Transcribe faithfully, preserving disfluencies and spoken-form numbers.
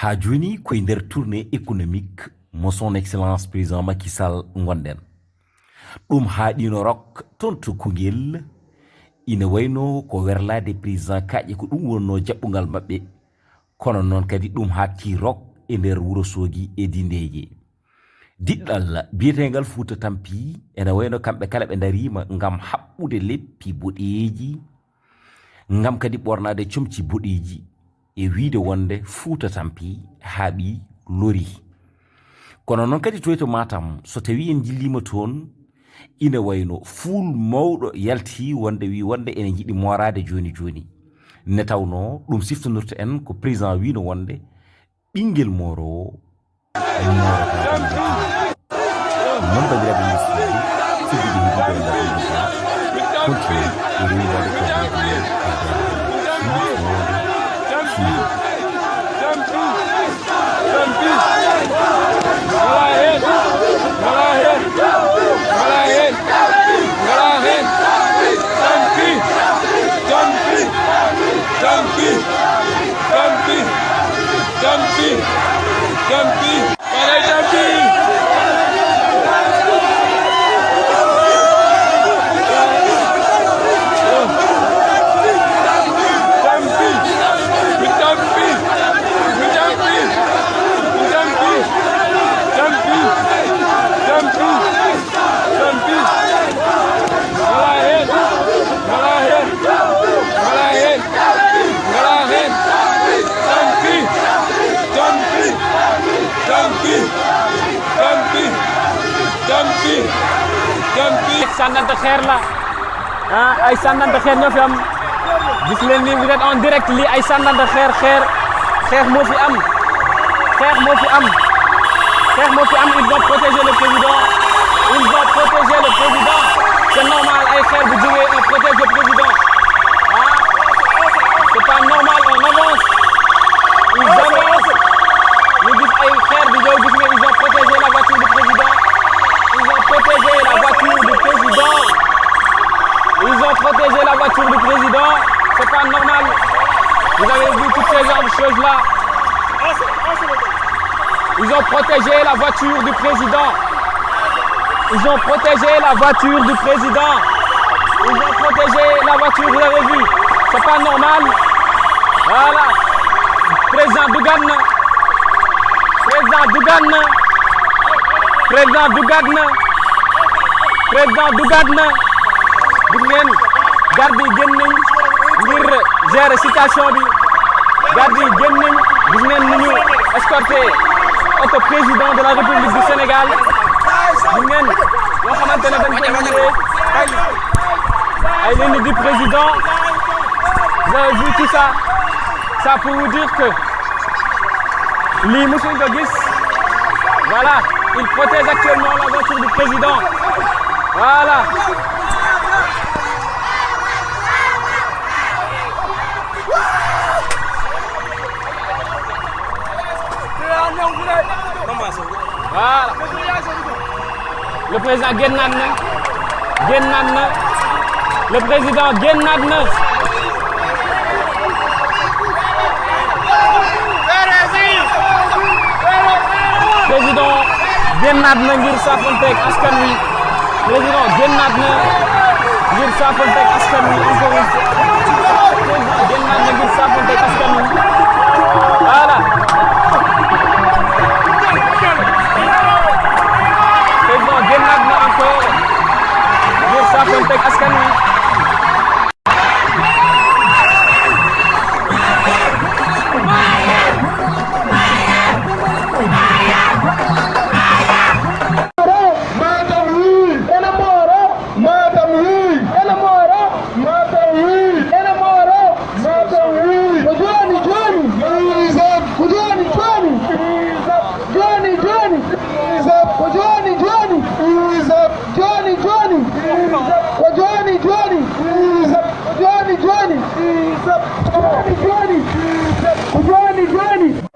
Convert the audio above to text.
Haa jooni ko e nder tournée économique mo son excellence président Macky Sall ngonɗen. Ɗum haaɗiino rok toon to Koungheul, ina wayno ko werlaade président kaaƴe, ko ɗum wonnoo jaɓɓungal maɓɓe. Kono noon kadi ɗum haaɗtii rok e nder Wuro Soogi e Dindeeje. Diɗɗal biyeteengal Fuuta Tampi ene wayno kamɓe kala ɓe ndariima ngam haɓɓude leppi boɗeeji, ngam kadi ɓornaade comci boɗeeji e wiyde wonde Fuuta Tampi haaɓii, lorii. Kono noon kadi toy to Matam, so tawii en njilliima toon, ina wayno fuul mawɗo yaltii wonde wi wonde ene njiɗi mooraade jooni jooni. Nde tawnoo ɗum siftondirta en ko président wiino wonde ɓinngel mooroowo, moorata ko ɓinngel mooroowo. Noon, banndiraaɓe musidɓe tedduɓe heɗiiɓe e nder ɗum ɗo, continue e rewindaade ko ɓuri ɗum e nder Fii Foonde T V. Tampi! Ngalaa heen! Ngalaa heen! Ngalaa heen! Ngalaa heen! Tampi! Tampi! Tampi! Tampi! Tampi! Tampi! Maɗa e tampi! Tampi! Mi tampi! Mi tampi! Mi tampi! Tampi! Tampi! Tampi! Ngalaa heen! Ngalaa heen! Ngalaa heen! Ngalaa heen! Tampi! Tampi! Tampi! Tampi! Tampi! Tampi! Sànnante xeer la. Ah, ay sànnante xeer ñoo fi am. Gis leen ni, vous êtes en direct, lii ay sànnante xeer, xeer, xeex moo fi am. Xeex moo fi am. Xeex moo fi am, ils vont protéger le président. Ils vont protéger le président. C'est normal, ay xeer bu jógee, on protège le président. Ah, c'est pas normal, on avance. Ils avancent. Ñu gis ay xeer di ñëw, gis nga, ils ont protégé la voiture du président. Ils ont protégé la voiture du président. Ils ont protégé la voiture du président. C'est pas normal. Vous avez vu toutes ces genres de choses-là. Ils ont protégé la voiture du président. Ils ont protégé la voiture du président. Ils ont protégé la voiture, vous avez vu. C'est pas normal. Voilà. Président duggaat na. Président duggaat na. Président duggaat na. Président duggaat na. Gis ngeen, garde yi génn nañ ngir gérer situation bi. Garde yi génn nañ, gis ngeen ni ñu escorté oto président de la République du Sénégal. Gis ngeen yoo xamante ne dañ koy ñëwee ay, ay ligne du président. Vous avez vu tout ça. Ça pour vous dire que lii, musuñ ko gis. Voilà, il protège actuellement la voiture du président. Voilà. Voilà. Le président génnaat na. Génnaat na. Le président génnaat na. Président génnaat na ngir saafonteeg askan wi. Président génnaat na ngir saafonteeg askan wi encore une fois. Président génnaat na ngir saafonteeg askan wi. Voilà. Président génnaat na encore ngir saafonteeg askan wi. Matam wii. Ene mooro. Matam wii. Ene mooro. Matam wii. Ene mooro. Matam wii. Ko jooni jooni. Urgence. Ko jooni jooni. Urgence. Jooni jooni. Urgence. Ko jooni jooni. Urgence. Jooni jooni. Urgence. Ko jooni jooni. Urgence. Ko jooni jooni. Urgence. Ko jooni jooni. Urgence. Ko jooni jooni.